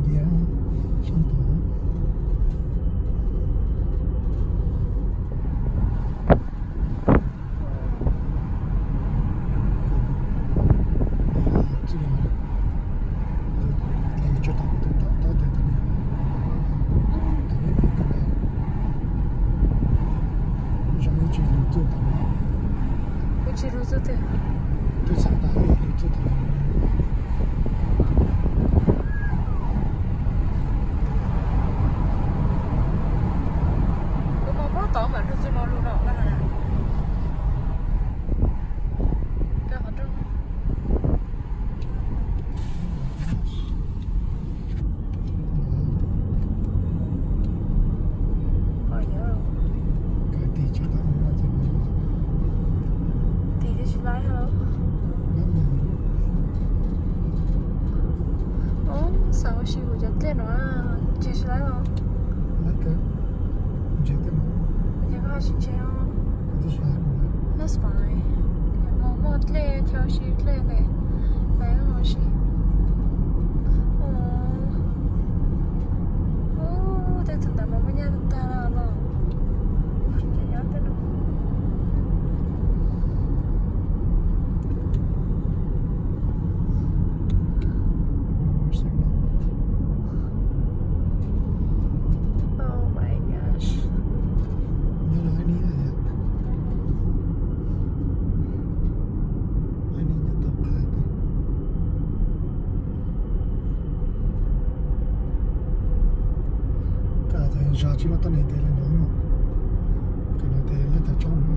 Sab tod. Kuv tsis lug txug twg. Twb txhais tas lub txug tod. Kuv mus puag tod mam lug txug no lug no na. Koj qhov rooj. Tig tsis laib os. Ub, xav ua si kuv cov dlej no, ntsia tsis laib os. Ntsia koj tsis ntsia os. That's fine. Muaj dlej, chaw ua si dlej ne. Ua si. Ub, tej tug ntawd mas muaj nyaj tag los. Oh my gosh. Zaj tsis muaj tuab neeg tes li no, tes no tes nyob tag tsob no.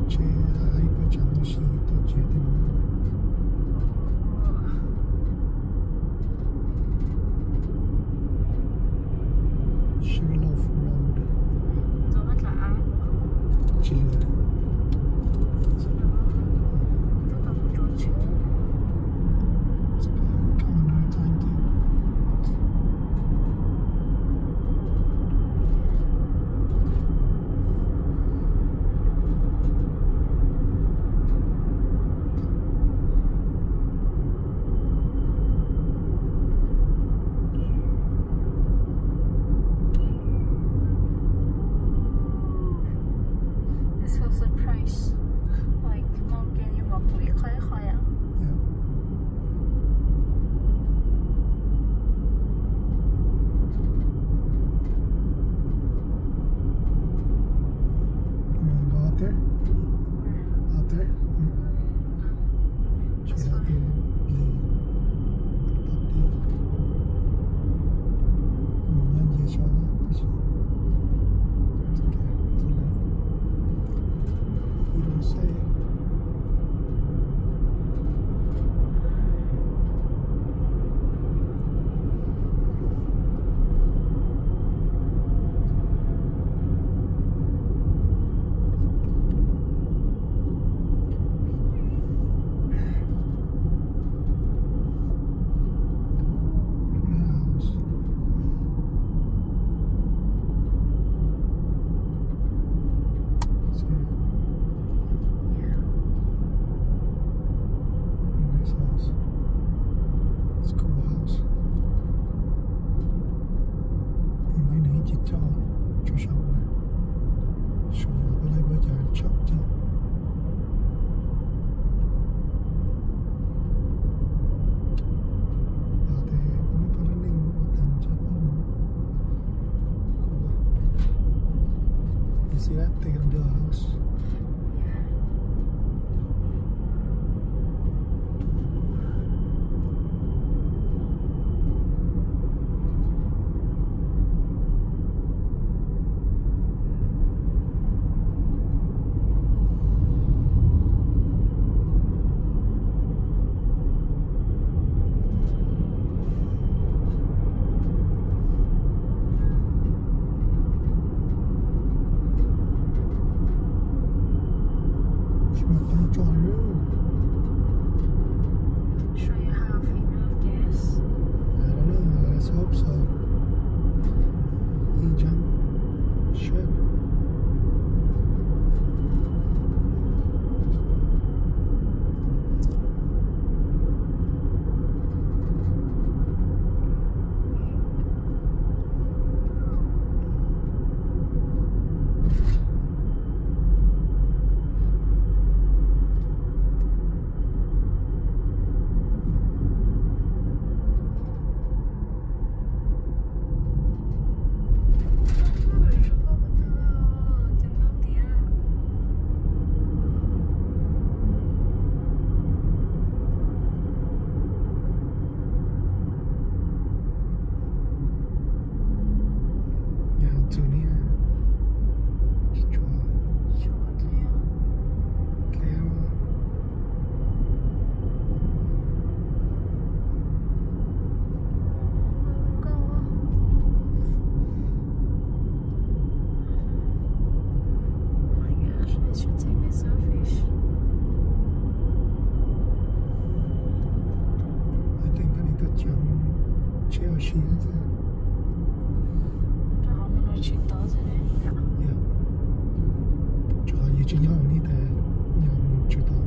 Tsheb ib pab tsav mus si tuaj tsev tej no. Sugarloaf Road. Tsis lawm. It's okay, come another time, dude. This was the price. Like, Morgan, you walk away, qhov ib qho yom. Yeah. You wanna go out there? Where? Out there? Mm. It's fine. Nice house. It's a cool house. Ib nws ib ce coj tso sab ua, sab ua peb laib peb caug tsham coj. Pab tes peb muab pab lub neej ua tag ntshe pab mus. You see that? They gonna build a house. Tsis muaj teeb tso li. Sure you have enough gas? I don't know. Let's hope so. Ib tsam. Shit. Rau qhov mus no tsis tau xwb. Yog, rau qhov yus tsis nyob li ntawd, yog mus tsis tau.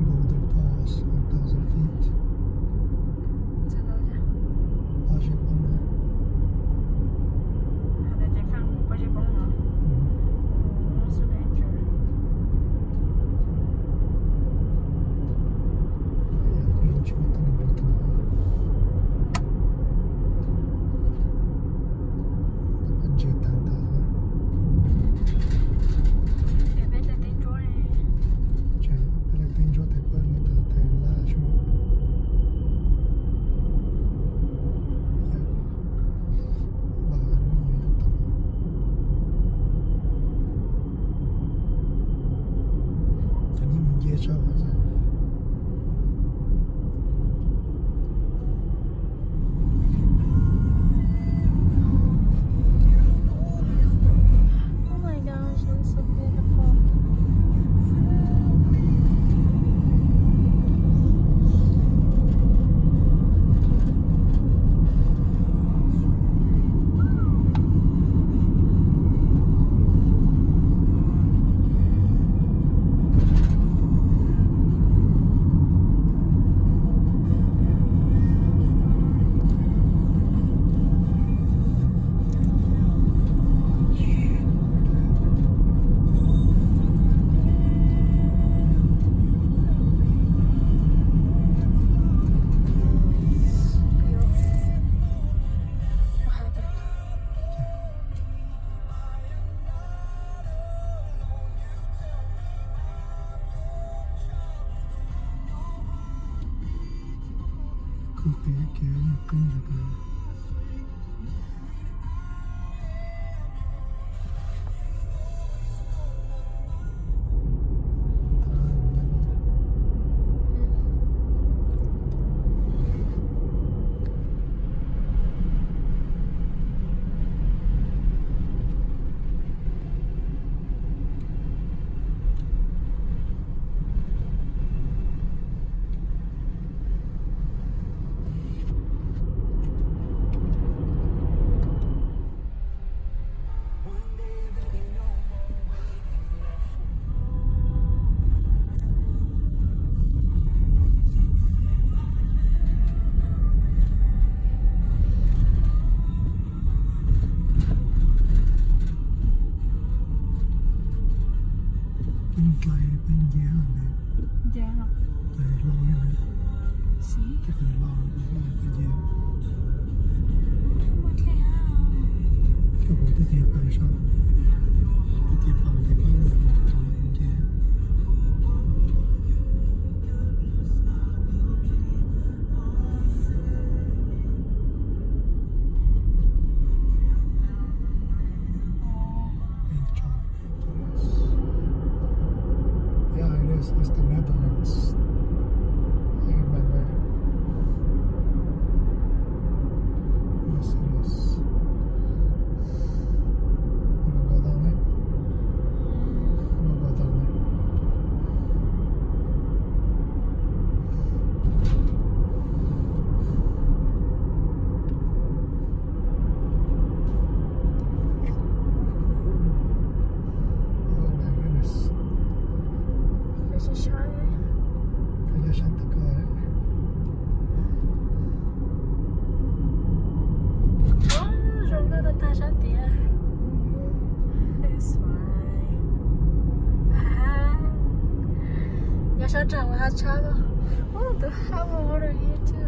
Boulder Falls, one thousand feet. Pob zeb poob na. Pob zeb poob los? Mm. So dangerous. Peb leej teb ntsuab tes peb leej teb ntsuab tes peb leej teb ntsuab tes laj xwb. Yog, npaj no yog tau. Cov neb mus nce sab hauv xwb. Oh my gosh, it's so beautiful. Kuv qhia kev qeeb ntawd. Peb ntshai peb nce ntawd. Nce no. Ntshai hlo li ntawd. Xij. Ntshai hlo, hlo peb nce. Ua dlej ha. Koj puas twb tias pais saud, twb tias pais ntawd peb nce. Yeah, it is. It's the Netherlands. I remember. Yes, it is. Ua ko tau ne. Ua ko tau ne. Tshab rau hav tshab. Oh, the hot water here too.